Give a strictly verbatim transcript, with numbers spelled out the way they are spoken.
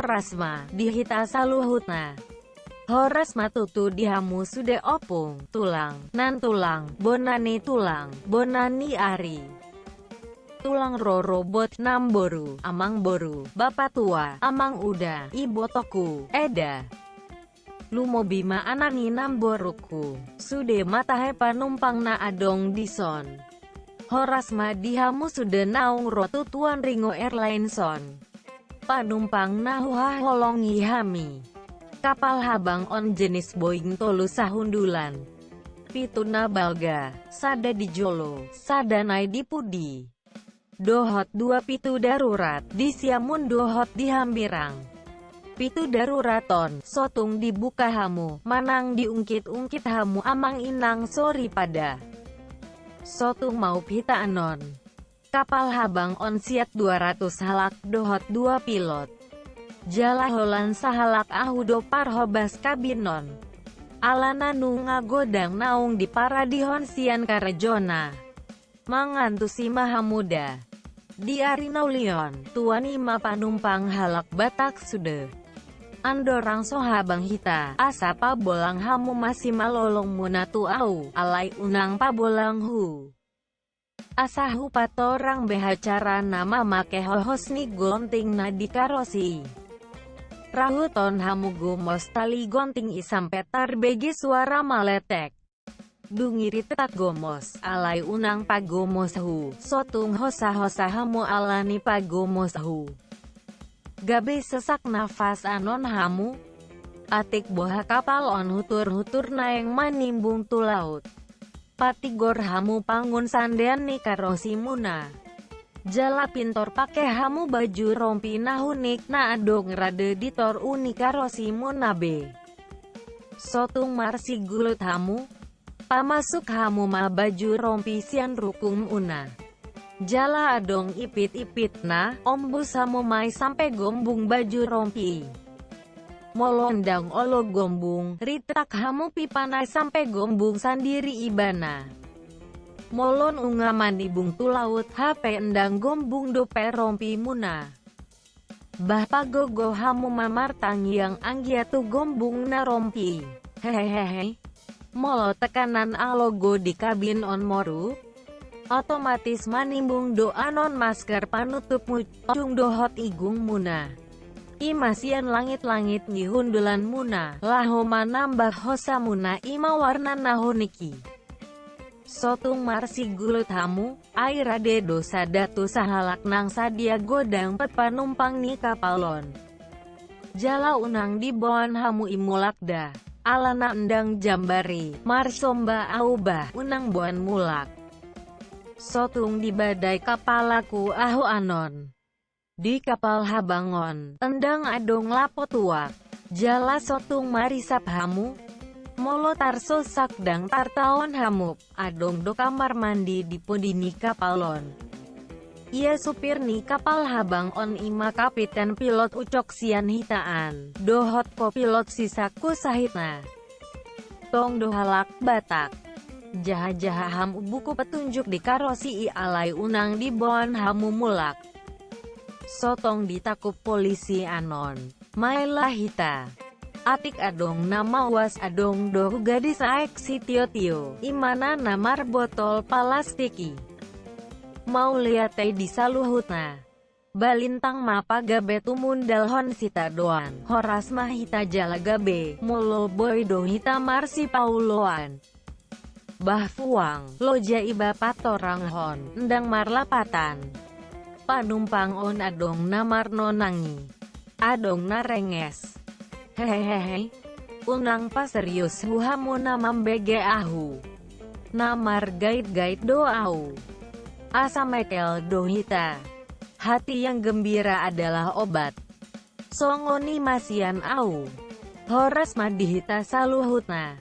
Horas ma di hita saluhutna. Horas ma tutu di hamu sude ompung, tulang, nantulang, bona ni tulang, bona ni ari. Tulang rorobot, namboru, amangboru, bapatua, amanguda, ibotongku, eda. Lumobi ma anak ni namborungku, sude ma tahe panumpang na adong dison. Horas ma di hamu sude naung ro tu Tuan Ringo Airlines on. Panumpang na huhaholongi hami. Kapal habang on jenis Boeing tolu sahundulan. Pitu na balga, sada di jolo, sada nai di pudi. Dohot dua pitu darurat, di siamun dohot di hambirang. Pitu darurat on, so tung dibuka hamu, manang diungkit-ungkit hamu amang inang soripada. So tung maup hita anon. Kapal habang on siat dua ratus halak dohot dua pilot. Jala holan sahalak ahu do parhobas kabin on. Alana nunga godang naung diparadihon sian karejona. Mangantusi ma hamu da. Di ari na uli on, tuan i ma panumpang halak Batak sude. Andorang so habang hita, asa pabolang hamu masimalolong muna tu ahu, alai unang pabolanghu. Asa hupatorang be hacara na mamake hohos ni gonting na di karosi i. Rahuthon hamu gomos tali gonting i sampe tarbege suara maletek. Dung i ritak gomos, alai unang pagomoshu, so tung hosa-hosa hamu alani pagomoshu. Gabe sesak nafas anon hamu. Atik boha kapal on hutur-hutur naeng manimbung tu laut. Patigor hamu pangun sandean ni karosi muna. Jala pintor pake hamu baju rompi na hunik na adong rade di toru ni karosi muna be. So tung marsigulut hamu. Pamasuk hamu ma baju rompi sian rukung muna. Jala adong ipit-ipitna, ombus hamu ma i sampe gombung baju rompi i. Molo ndang olo gombung, ritak hamu pipana i sampe gombung sandiri ibana. Molo nunga manimbung tu laut, hape ndang gombung dope rompi muna. Bah pagogo hamu ma martangiang anggiat tu gombungna rompi i. Hehehehe. Molo tekanan alogo di kabin on moru, otomatis manimbung do anon masker panutup mujung dohot igung muna. I ma sian langit-langit ni hundulan muna, laho manambah hosa muna i ma warna na hunik i. So tung marsigulut hamu, ai rade do sada tu sahalak nang sadia godang pe panumpang ni kapal on. Jala unang diboan hamu i mulak da. Alana ndang jambar i, marsomba ahu bah, unang boan mulak. So tung dibadai kapalaku ahu anon. Di kapal habang on, ndang adong lapo tuak. Jala so tung marisap hamu. Molo tarsosak ndang tartaon hamu, adong do kamar mandi di pudi ni kapal on. Ia supir ni kapal habang on i ma kapiten pilot ucok sian hita an, dohot kopilot si saku sahitna. Tong do halak Batak. Jaha-jaha hamu buku petunjuk di karosi i alai unang diboan hamu mulak. So tung ditangkup polisi anon, maela hita. Atik adong na mauas adong do gadis aek sitio-tio, i ma na marbotol palastik i. Mauliate di saluhutna. Balintang ma pagabe tumundalhon sitadoan, horas ma hita jala gabe, molo boi do hita marsipauloan. Bah fuang, loja iba patoranghon, ndang marlapatan. Panumpang on adong na marnonangi. Adong na renges. Hehehehe. Unang paserius hu hamu na mambege ahu. Na margait-gait do ahu. Asa mekel do hita. Hati yang gembira adalah obat. Songon i ma sian ahu. Horas ma di hita saluhutna.